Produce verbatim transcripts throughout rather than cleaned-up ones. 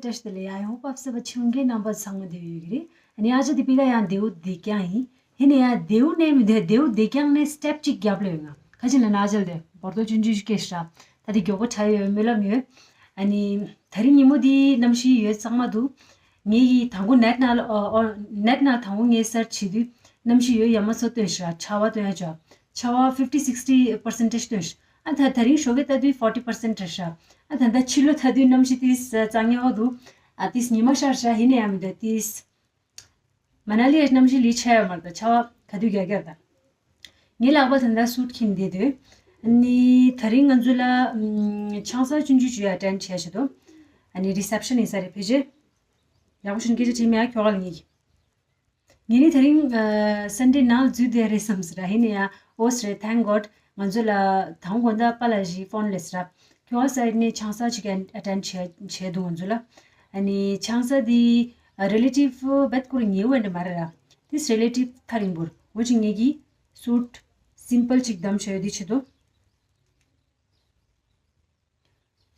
བཀྲ་ཤིས་བདེ་ལེགས། ཡ་ཡོང་བབས་སེ་བ་ཆུང་གའི་རྣམ་པ་ཚང་མ་དེ་ཡོད་ཀྱི་རེད། ཨ་ནི་ཨ་ཅག་དེ་པི་ལ་ཡང་རྡེའུ་བསྡད་རྐྱང་ཡིན། ཧེ་ནས་ཡང་རྡེའུ་ནས་མི་འདོད། རྡེའུ་བསྡད་རྐྱང་ནས་སི་ཊེབ་གཅིག་རྒྱབ་ལ་ཡོད། ང་ཁ་ཅིག་ལ་ན་ཨ་ཅག་དེ་བོར་ཏོ་ཆུང་ཆུང་ཞིག་སྐྱེས་ཤག་ད་དེ་མགྱོགས་པོ་དྲག་ཡོད་སྨོན་ལམ་ཡོད། ཨ་ནི་དེ་རིང་ཉིན་མོ་འདི་གནམ་གཤིས་ཡོད་གཙང་མ་འདུག་ངེད་ཀྱིས་དང་པོ་ནེཊ་ནང་ལ་ཨོ་ཨོ་ནེཊ་ནང་དང་པོ་ངས་སར་བྱེད་དུས་གནམ་གཤིས་ཡོད་ཡ་མ་ཚོ་སྟོན་ཤག་ཆར་པ་སྟོན་ཡ་ཅོག་ཆར་པ་fifty sixty percentage སྟོན་ཤག་ཨ་ད་དེ་རིང་ཞོགས་ཀས་ལྟ་དུས་forty percent རེད་ཤག་ཨ་ད་ད་ཕྱི་ལོ་ལྟ་དུས་གནམ་གཤིས་ཏིས་གཙང་ངེ་བ་འདུག་ཨ་ཏིས་ཉི་མ་ཤར་ཤག་ཧི་ནས་ཡ་མི་འདོད་ཏིས། མ་ན་ལི་ཡ་གནམ་གཤིས་ལི་ཆེ་ཡོད་མ་རེད། ད་ཆར་པ་ག་དུས་རྒྱག་རྒྱག་ད། ངའི་ལག་པ་ད་ལྟ་སུཊ་འཁྱེར་བསྡད་དུས། ཨ་ནི་དེ་རིང་ང་ཚོ་ལ་ཨམ་ཆང་ས་ཆུང་ཆུང་ཅིག་ཡོད་ཨ་ཊེན་ཌ་བྱས་བྱེད་དོ། ཨ་ནི་རི་སེབ་ཤན་ཡིན་ས་རེད། ཕལ་ཆེར་ཡག་པོ་ཞིག་སྐད་ཆ་དྲིས་མེད་ཨ་ཁྱོ་ག་ལ་ངེད་ཀྱི། ངེད་ནི་དེ་རིང་ཨ་སན་ཌེ་ནང་འཛུལ་བསྡད་རེད་བསམ་ཟེར་ར། ཧི་ནས་ཡ་ཨོ་ཟེར་རེད། thank god ང་ཚོ་ལ་དང་དགོང་དག་པཱ་ལགས་ཀྱིས་ཕོན་སླེབས་ཟེར་ར། ཁྱོ་ག་སའིཌ་ནས་ཆང་ས་ཅིག་ཨ་ཊེན་ཌ་བྱས་བྱས་འདུག་ང་ཚོ་ལ། ཨ་ནི་ཆང་ས་འདི་རི་ལེ་ཊིབ་རྦད་སྐོར་ཉེ་བོ་འདྲ་མ་རེད་ར། ཏིས་རི་ལེ་ཊིབ་ཐག་རིང་པོར། འོ་ཅིག་ངེད་ཀྱིས་སུཊ་སིམ་པལ་ཅིག་བདམས་བྱས་ཡོད་དེ་ཆེད་དུ།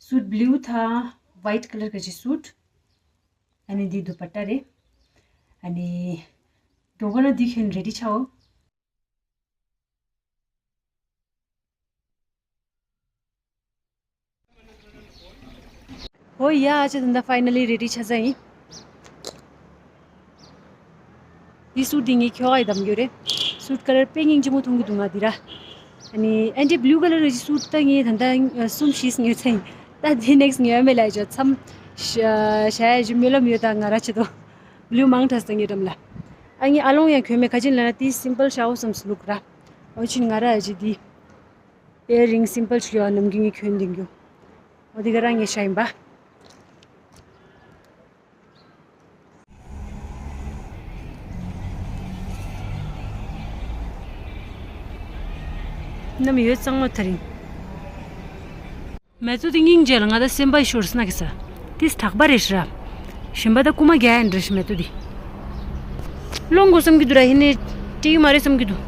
སུཊ་བླུ་དང་ཝའིཊ་ཀ་ལར་ག་ཅིག་སུཊ། ཨ་ནི་འདི་དུ་པ་ཊ་རེད། ཨ་ནི་མགྱོགས་པོ་ན་འདི་གྱོན་རེ་ཌི་ཆའོ། ཨོ་ཡ་ཨ་ཅག་ད་ལྟ་ཕའི་ནལ་ལི་རེ་ཌི་ཆགས་ཚར་ཡིན། འདི་སུཊ་འདི་ངས་ཁྱོ་ག་ཡི་བདམས་རྒྱུ་རེད། སུཊ་ཀ་ལར་དཔེ་སྙིང་རྗེ་མོ་མཐོང་གི་འདུག་ང་འདི་ར། ཨ་ནི་ཨེ་འདྲའི་བླུ་ཀ་ལར་རེ་ཅིག་སུཊ་ད་ངས་ད་ལྟ་གསུམ་བཞི་ཉོས་ཚར་ཡིན། ད་འདི་ནེག་སི་ཊི་ཉོ་ཡ་མེད་ལབ་ཡ་ཅོག་མཚམས་བཞག་ཡ་ཅིག་སྨོན་ལམ་ཡོད་ད་ང་ར་ཆེད་དུ། བླུ་མང་དྲགས་ད་ངའི་འགྲམ་ལ། ཨ་ངས་ཨ་ལོང་ཡང་གྱོན་མེད། ག་ཅིག་ལབ་ན་དེ་སིམ་པལ་ཤའོ་བསམ་སོང་ལུག་ར། འོ་ཅིག་ང་ར་ཨ་ཅིག་འདི་ཨེ་རིང་སིམ་པལ་ཅིག་ཡོད་ནམ་རྒྱུན་ངས་གྱོན་བསྡད་རྒྱུ། འོ་འདི་ག་ར་ངའི་ཤ་ཡིན་པ། གནམ་ཡོད་གཙང་མ་དེ་རིང་། མེ་ཏོག་དེ་སྙིང་རྗེ་ལ་ང་ད་སེམས་པ་ཤོར་སྣ་གི་ས། དེ་ཐག་པ་རེད་ཤི་ར། གཞན་པ་ད་རྐུ་མ་རྒྱག་ཡ་འདྲ་ཤི་མེ་ཏོག་དེ། སློང་དགོས་བསམ་གྱི་འདུག་ར། ཧི་ནས་སྤྲད་ཀྱི་མ་རེད་བསམ་གྱི་འདུག་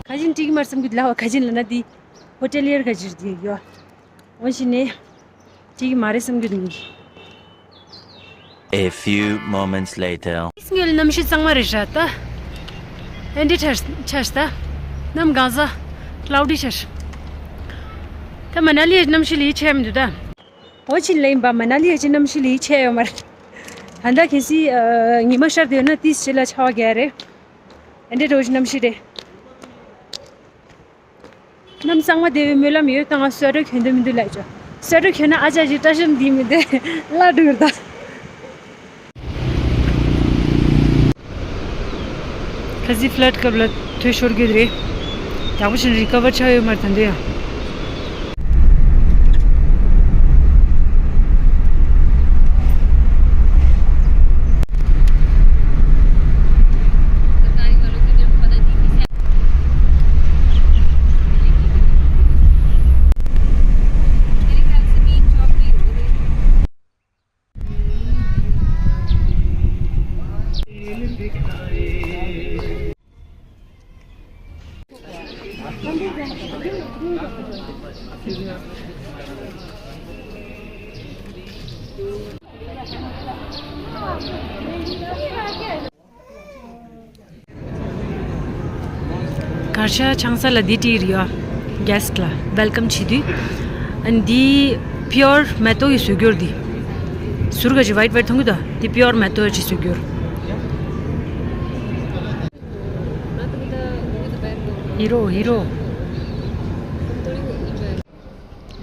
ག་ཅིན་སྤྲད་ཀྱི་མ་རེད་བསམ་གྱི་འདུག་ལབ་པ། ག་ཅིན་ལབ་ན་དེ་ཧོ་ཊེལ་ཡར་ག་ཅིར་དེ་ཡོད། འོ་ཞི་ནས་སྤྲད་ཀྱི་མ་རེད་བསམ་གྱི་འདུག A few moments later. ངའི་གནམ་གཤིས་གཙང་མ་རེད་ཤག་ད། ཨེ་འདྲ་ཆར་ཆར་ད། གནམ་གང་ས། ཀླའུ་ཌི་ཆར། ད་མ་ན་ལི་ཡ་གནམ་གཤིས་ལས་ཆེ་མི་འདུག་ད། འོ་ཅི་ལེན་པ་མ་ན་ལི་ཡ་ཅི་གནམ་གཤིས་ལས་ཆེ་ཡོད་མ་རེད། ད་ལྟ་གལ་སྲིད་ཨ་ཉི་མ་ཤར་དུས་ན་ཏིས་ཆེ་ལ་ཆར་པ་རྒྱག་རེད། ཨེ་འདྲ་འགྲོ་གི་གནམ་གཤིས་རེད། གནམ་གཙང་མ་བདེ་བའི་སྨོན་ལམ་ཡོད། ད་ང་སུ་ཊར་གྱོན་འདོད་མི་འདུག་ལབ་ཅོག་སུ་ཊར་གྱོན་ན་ཨ་ཅག་ཅིག་སྐྲ་ཤམ་འདི་མི་འདུག་ལ་འགྲོ་ད། ཁ་སང་ཕི་ལཌ་སྐབས་ལ་ཐོལ་ཤོར་གྱི་རེད། ཡག་པོ་ཞིག་རི་ཀ་བར་ཆགས་ཡོད་མ་རེད་ད་འདི་ཡང་། གར་ཤ་ཆང་ས་ལ་འདི་སྤྲད་ཡོད། གྷེ་སི་ཊི་ལ་ཝེལ་ཀམ་བྱེད་དུས། ཨ་འདི་པིའོར་མེ་ཏོག་གི་བཟོ་སྒྱུར་འདི། ཟུར་ག་ཅིག་ཝའིཊ་ཝའིཊ་མཐོང་གི་འདུག་འདི་པིའོར་མེ་ཏོག་གི་བཟོ་སྒྱུར། ཧི་རོ་ཧི་རོ།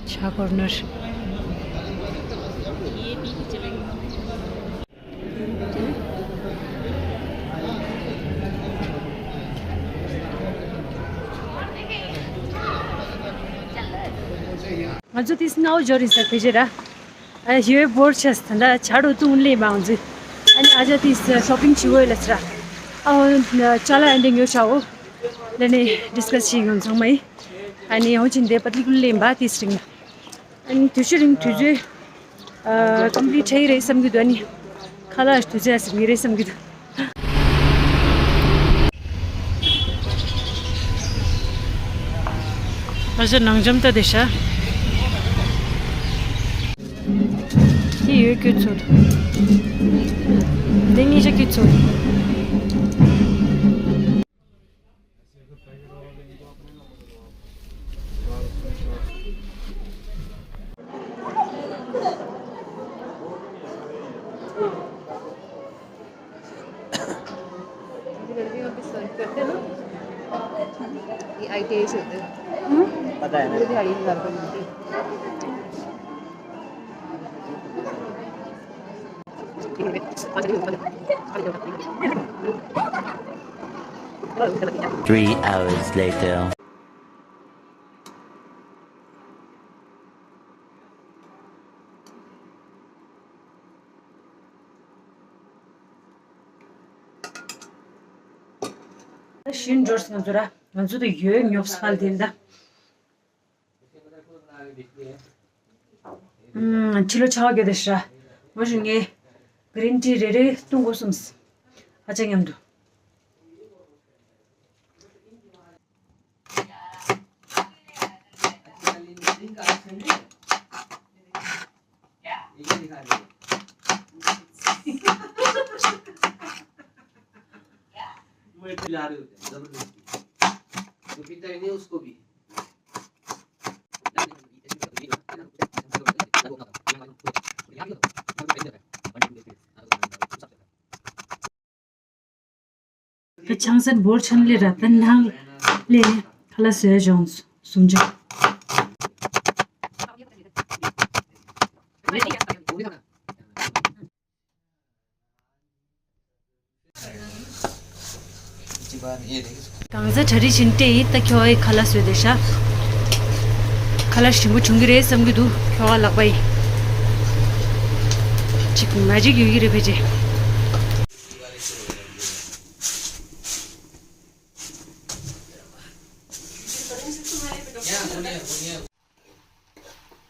ཆ་ཀོར་ནར། ང་ཚོ་དེ་སྣའུ་འབྱོར་ཡིན་ས་ཕེ་ཇེ་ར། ཨ་ཡོད་བོར་ཆས་ད་ལྟ་ཇ་རུ་བཏུང་ལེ་མང་ཟིག་ཨ་ནི་ཨ་ཅག་དེ་ཤོ་པིང་བྱེད་འོས་ལ་ཟེར། ཨ་ཅ་ལག་ཨ་འདྲ་ཉོ་བྱའོ། ལ་ནི་ཌིས་ཀ་སི་བྱེད་ཡོང་ཚང་མ་ཡིན། ཨ་ནི་ཡང་ཅིན་དེ་པ་ཏི་ཀུ་ལེ་འབའ་དེ་སི་རིང་། ཨ་ནི་དུས་ཚོད་རིང་དུས་ཚོད་ཨ་ཀམ་པི་ལིཊ་བྱས་རེད་བསམ་གྱི་འདུག་ཨ་ནི་ཁ་ལག་དུས་ཚོད་ཟིན་གྱི་རེད་བསམ་གྱི་འདུག་ཨ་ཅག་ནང་འཇམ་ལྟ་དེ་ཤ། ཡི་ ཡོད་ཁྱོད་ཚོ། འདི་གཉིས་ཆ་ཁྱོད་ཚོ། ये I T I से होते हैं। पता है ना। ये दिहाड़ी में काम करते हैं। Three hours later. ད་ཤིན་འབྱོར་སོང་ང་ཚོ་ར། ང་ཚོ་ད་ཡོད་ཉོབ་སི་ཧལ་དེ་འདྲ། ཕྱི་ལོ་ཆར་པ་རྒྱག་དེ་ཤ། ང་ཞུ་ངས་གི་རིན་ཊི་རེ་རེ་བཏུང་དགོས་སོམས། ཨ་ཅག་མཉམ་དུ། मैं खिला रहे होते हैं जबरदस्ती। जो पीता है नहीं उसको भी। ད་ཆང་ས་འབོར་ཆང་ལེ་ར་ད་ནང་ལེ་ཁ་ལག་བཟོས་བྱུང་སུམ་ཅུ། གང་ཟག་གྲ་སྒྲིག་བྱིན་ཏེ་ཡིན་ད་ཁྱོ་ཨེ་ཁ་ལག་བཟོས་ཏེ་ཤ། ཁ་ལག་ཞིམ་པོ་བྱུང་གི་རེད་བསམ་གི་འདུག་ཁྱོ་ག་ལག་པ་ཡིན། ཅིག་མ་ཅིག་ཡོད་ཀྱི་རེད་ཕལ་ཆེར།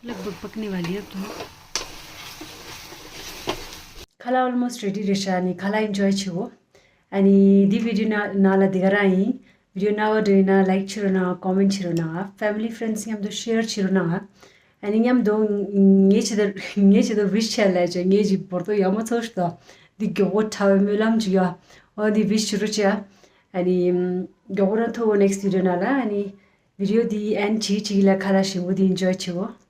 लगभग पकने वाली है अब तो। ཁ་ལག་almost ready རེད་ཤག་ཨ་ནི་ཁ་ལག་enjoy བྱེད་འོ། ཨ་ནི་འདི་video ནང་ལ་འདི་ག་རང་ཡིན། video སྣང་བ་འདྲ་ཡིན་ན་like བྱེད་རོགས་གནང་། comment བྱེད་རོགས་གནང་། family friends མཉམ་དུ་share བྱེད་རོགས་གནང་། ཨ་ནི་མཉམ་དུ་ངའི་ཆེད་དུ་ངའི་ཆེད་དུ་wish བྱས་ལས་བྱས། ངའི་ཅིག་བོར་ཏོ་ཡག་མོ་ཚོར་ཤི་ཏོ། འདི་མགྱོགས་པོ་ཁྲ་བའི་སྨོན་ལམ་ཅིག་ཡོད། འོ་འདི་wish བྱེད་རོགས་བྱས། ཨ་ནི་མགྱོགས་པོ་རང་ཐུག་འོ་next video ནང་ལ། ཨ་ནི་video འདི་end བྱེད་ཅིག་ལ་ཁ་ལག་ཞིམ་པོ་འདི་enjoy བྱེད་འོ།